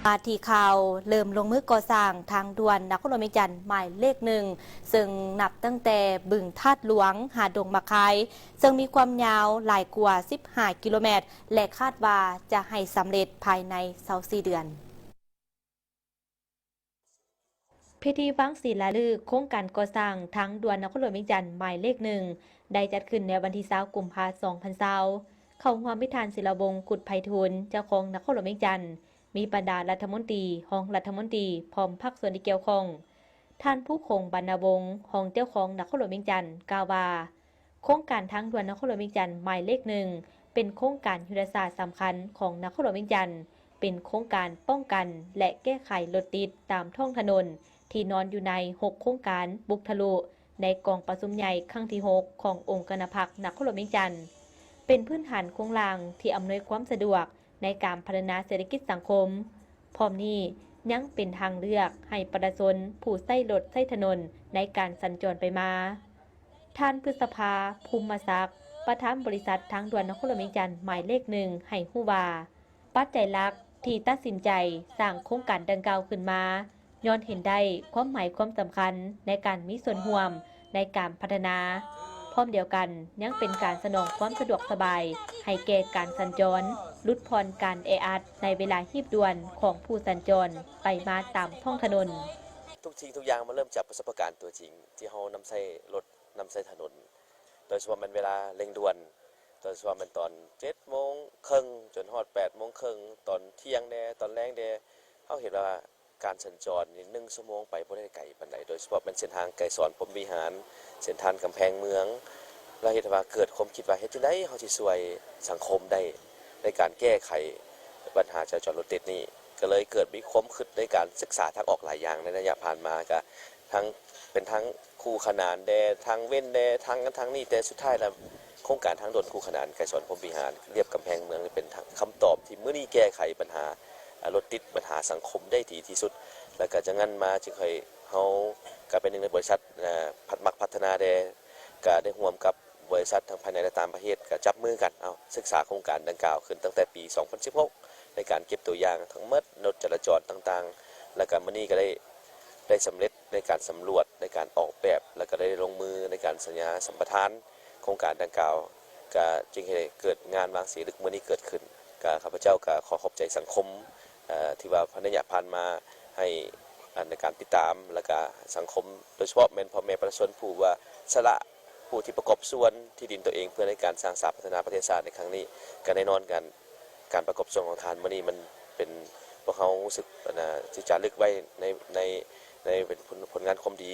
ມາທີ່ຂ່າວເລີ່ມລົງມືກໍ່ສ້າງທາງດ່ວນນະຄອນຫຼວງວຽງຈັນໝາຍເລກໜຶ່ງ ເຊິ່ງນັບຕັ້ງແຕ່ບຶງທາດຫຼວງຫາດົງໝາກຄາຍ ເຊິ່ງມີຄວາມຍາວຫຼາຍກວ່າສິບຫ້າກິໂລແມັດ ແລະ ຄາດວ່າຈະໃຫ້ສຳເລັດພາຍໃນຊາວສີ່ເດືອນ. ພິທີວາງສີລາລຶກໂຄງການກໍ່ສ້າງທາງດ່ວນນະຄອນຫຼວງວຽງຈັນໝາຍເລກໜຶ່ງ ໄດ້ຈັດຂຶ້ນໃນວັນທີຊາວ ກຸມພາ ສອງພັນຊາວ ເຂົ້າຮ່ວມມີທ່ານ ສິລະວົງ ຄຸດໄພທູນ ເຈົ້າຄອງນະຄອນຫຼວງວຽງຈັນ, ມີບັນດາລັດຖະມົນຕີ, ຮອງລັດຖະມົນຕີ ພ້ອມພາກສ່ວນທີ່ກ່ຽວຂ້ອງ. ທ່ານ ພູຄົງ ບັນນາວົງ ຮອງເຈົ້າຄອງນະຄອນຫຼວງວຽງຈັນ ກ່າວວ່າ ໂຄງການທາງດ່ວນນະຄອນຫຼວງວຽງຈັນໝາຍເລກໜຶ່ງ ເປັນໂຄງການຍຸດທະສາດສຳຄັນຂອງນະຄອນຫຼວງວຽງຈັນ, ເປັນໂຄງການປ້ອງກັນ ແລະ ແກ້ໄຂລົດຕິດຕາມທ້ອງຖະໜົນ ທີ່ນອນຢູ່ໃນຫົກໂຄງການບຸກທະລຸ ໃນກອງປະຊຸມໃຫຍ່ຄັ້ງທີຫົກ ຂອງອົງຄະນະພັກນະຄອນຫຼວງວຽງຈັນ, ເປັນພື້ນຖານໂຄງລ່າງທີ່ອຳນວຍຄວາມສະດວກໃນການພັດທະນາເສດຖະກິດສັງຄົມ, ພ້ອມນີ້ຍັງເປັນທາງເລືອກໃຫ້ປະຊາຊົນຜູ້ໃຊ້ລົດໃຊ້ຖະໜົນໃນການສັນຈອນໄປມາ. ທ່ານ ພຶດສະພາ ພູມມະສັກ ປະທານບໍລິສັດທາງດ່ວນນະຄອນຫຼວງວຽງຈັນໝາຍເລກໜຶ່ງ ໃຫ້ຮູ້ວ່າ ປັດໄຈຫຼັກທີ່ຕັດສິນໃຈສ້າງໂຄງການດັ່ງກ່າວຂຶ້ນມາ ຍ້ອນເຫັນໄດ້ຄວາມໝາຍຄວາມສຳຄັນໃນການມີສ່ວນຮ່ວມໃນການພັດທະນາ, ພ້ອມດຽວກັນຍັງເປັນການສະໜອງຄວາມສະດວກສະບາຍໃຫ້ແກ່ການສັນຈອນ, ຫຼຸດຜ່ອນການແອອັດໃນເວລາຮີບດ່ວນຂອງຜູ້ສັນຈອນໄປມາຕາມທ້ອງຖະໜົນ. ທຸກສິ່ງທຸກຢ່າງມັນເລີ່ມຈາກປະສົບປະການຕົວຈິງ ທີ່ເຮົານຳໃຊ້ລົດ ນຳໃຊ້ຖະໜົນ ໂດຍສະເພາະແມ່ນເວລາເລັ່ງດ່ວນ ໂດຍສະເພາະແມ່ນຕອນເຈັດໂມງເຄິ່ງຈົນຮອດແປດໂມງເຄິ່ງ ຕອນທ່ຽງແດ່ ຕອນແລງແດ່ ເຮົາເຫັນວ່າການສັນຈອນນີ້ໜຶ່ງຊົ່ວໂມງໄປບໍ່ໄດ້ໄກປານໃດ ໂດຍສະເພາະແມ່ນເສັ້ນທາງໄກສອນພົມວິຫານ ເສັ້ນທາງກຳແພງເມືອງ ລະເຮັດໃຫ້ວ່າເກີດຄວາມຄິດວ່າເຮັດຈັ່ງໃດເຮົາຊິຊ່ວຍສັງຄົມໄດ້ ໃນການແກ້ໄຂບັນຫາຈະຈອນລົດຕິດນີ້ ກໍເລີຍເກີດມີຄວາມຄິດໃນການສຶກສາທາງອອກຫຼາຍຢ່າງໃນໄລຍະຜ່ານມາ ກະທັງເປັນທັງຄູ່ຂນານແດ່ ທາງເວັ້ນແດ່ ທາງນັ້ນທາງນີ້ ແຕ່ສຸດທ້າຍແລ້ວໂຄງການທາງດ່ວນຄູ່ຂນານໄກສອນພົມວິຫານລຽບກຳແພງເມືອງນີ້ເປັນທາງຄຳຕອບທີ່ມື້ນີ້ແກ້ໄຂບັນຫາ ອາ ລົດຕິດ ບັນຫາສັງຄົມໄດ້ດີທີ່ສຸດ ແລ້ວກະຈາກນັ້ນມາຈຶ່ງໃຫ້ເຮົາກະເປັນໜຶ່ງໃນບໍລິສັດ ອາ ພັດມັກພັດທະນາແດ່ ກະໄດ້ຮ່ວມກັບ ບໍລິສັດທັງພາຍໃນ ແລະ ຕ່າງປະເທດ ກໍຈັບມືກັນ ເອົາ ສຶກສາໂຄງການດັ່ງກ່າວຂຶ້ນຕັ້ງແຕ່ປີສອງພັນສິບຫົກ ໃນການເກັບຕົວຢ່າງທັງໝົດ ລົດຈະລາຈອນຕ່າງໆ ແລ້ວກໍມື້ນີ້ກໍໄດ້ ໄດ້ສຳເລັດໃນການສຳຫຼວດ ໃນການອອກແບບ ແລ້ວກໍໄດ້ລົງມືໃນການສັນຍາສຳປະທານໂຄງການດັ່ງກ່າວ ກໍຈຶ່ງເຮັດໃຫ້ເກີດງານວາງສີລຶກມື້ນີ້ເກີດຂຶ້ນ. ກໍຂ້າພະເຈົ້າກໍຂໍຂອບໃຈສັງຄົມ ເອີ ທີ່ວ່າໃນໄລຍະຜ່ານມາໃຫ້ ອັນ ໃນການຕິດຕາມ ແລ້ວກະສັງຄົມ ໂດຍສະເພາະແມ່ນພໍ່ແມ່ປະຊາຊົນຜູ້ວ່າສະຫຼະ ຜູ້ທີ່ປະກອບສ່ວນທີ່ດິນຕົວເອງ ເພື່ອໃນການສ້າງສາພັດທະນາປະເທດຊາດໃນຄັ້ງນີ້ ກະແນ່ນອນການ ການປະກອບສ່ວນຂອງທ່ານມື້ນີ້ມັນເປັນ ພວກເຮົາຮູ້ສຶກ ອັນ ທີ່ຈາລຶກໄວ້ໃນ ໃນ ໃນເປັນຜົນ ຜົນງານຄວາມດີ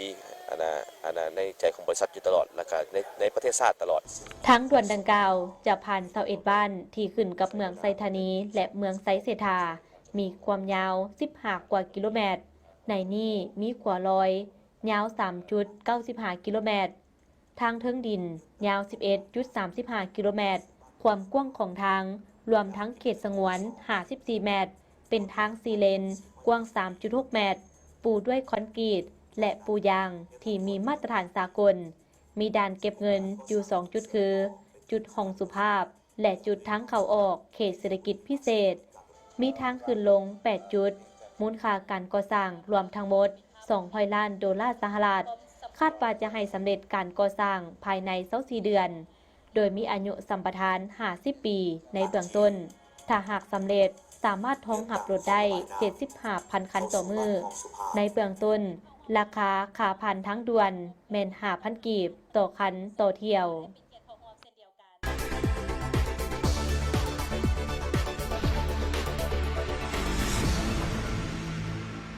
ອັນ ອັນ ໃນໃຈຂອງບໍລິສັດຢູ່ຕະຫຼອດ ແລ້ວກະໃນ ໃນປະເທດຊາດຕະຫຼອດ. ທາງດ່ວນດັ່ງກ່າວຈະຜ່ານຊາວເອັດບ້ານທີ່ຂຶ້ນກັບເມືອງໄຊທານີ ແລະ ເມືອງໄຊເສດຖາ ມີຄວາມຍາວສິບຫ້າກວ່າກິໂລແມັດ, ໃນນີ້ມີຂົວລອຍຍາວສາມຈຸດເກົ້າສິບຫ້າກິໂລແມັດ, ທາງເທິງດິນຍາວສິບເອັດຈຸດສາມສິບຫ້າກິໂລແມັດ, ຄວາມກວ້າງຂອງທາງລວມທັງເຂດສະຫງວນຫ້າສິບສີ່ແມັດ, ເປັນທາງສີ່ເລນ ກວ້າງສາມຈຸດຫົກແມັດ, ປູດ້ວຍຄອນກຣີດ ແລະ ປູຢາງທີ່ມີມາດຕະຖານສາກົນ, ມີດ່ານເກັບເງິນຢູ່ສອງຈຸດຄື ຈຸດຫ້ອງສຸພາບ ແລະ ຈຸດທາງເຂົ້າອອກເຂດເສດຖະກິດພິເສດ, ມີທາງຂຶ້ນລົງແປດຈຸດ, ມູນຄ່າການກໍ່ສ້າງລວມທັງໝົດສອງຮ້ອຍລ້ານໂດລາສະຫະລັດ, ຄາດວ່າຈະໃຫ້ສຳເລັດການກໍ່ສ້າງພາຍໃນຊາວສີ່ເດືອນ, ໂດຍມີອາຍຸສຳປະທານຫ້າສິບປີໃນເບື້ອງຕົ້ນ. ຖ້າຫາກສຳເລັດ, ສາມາດຮອງຮັບລົດໄດ້ເຈັດສິບຫ້າພັນຄັນຕໍ່ມື້. ໃນເບື້ອງຕົ້ນ, ລາຄາຄ່າຜ່ານທາງດ່ວນແມ່ນຫ້າພັນກີບຕໍ່ຄັນຕໍ່ຖ້ຽວ.